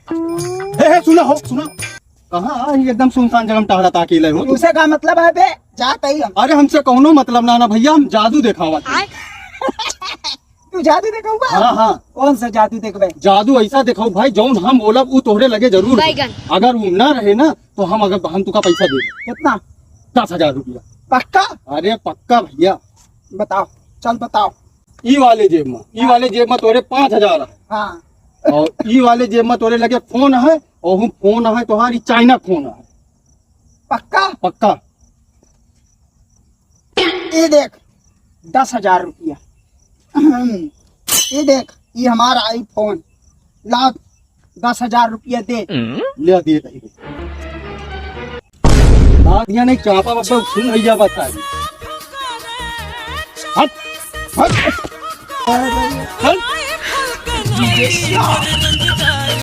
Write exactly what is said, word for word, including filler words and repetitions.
हे, हे, सुना हो, सुना। कहाँ ही एकदम सुनसान जगह में टहरत अकेले हो? तुमसे का मतलब है बे? जात ही हम। अरे, हमसे कौनो मतलब ना, ना भैया, हम जादू देखावत है। तू जादू देखाउबा? हाँ, हाँ। कौन सा जादू देखबे? जादू ऐसा देखाउब भाई, जौन हम बोलब उ तोहरे लगे जरूर हो। बैगन। अगर उ ना रहे ना तो हम अगर हम तुका पैसा देब। कितना? दस हजार रुपया। पक्का? अरे पक्का भैया। बताओ, चल बताओ। ई वाले जेब में, ई वाले जेब में तोरे पाँच हजार है। हाँ। और ई वाले जेब में तोरे लगे फोन है, और हम फोन है तोहारी चाइना फोन है। पक्का? पक्का। ये देख, दस हजार रुपया। ये देख, ये हमारा iPhone। ला, दस हजार रुपया दे। ले दे दे। ला दिया नहीं, चापा बाबा सुन भैया बता। हट, हट, हट।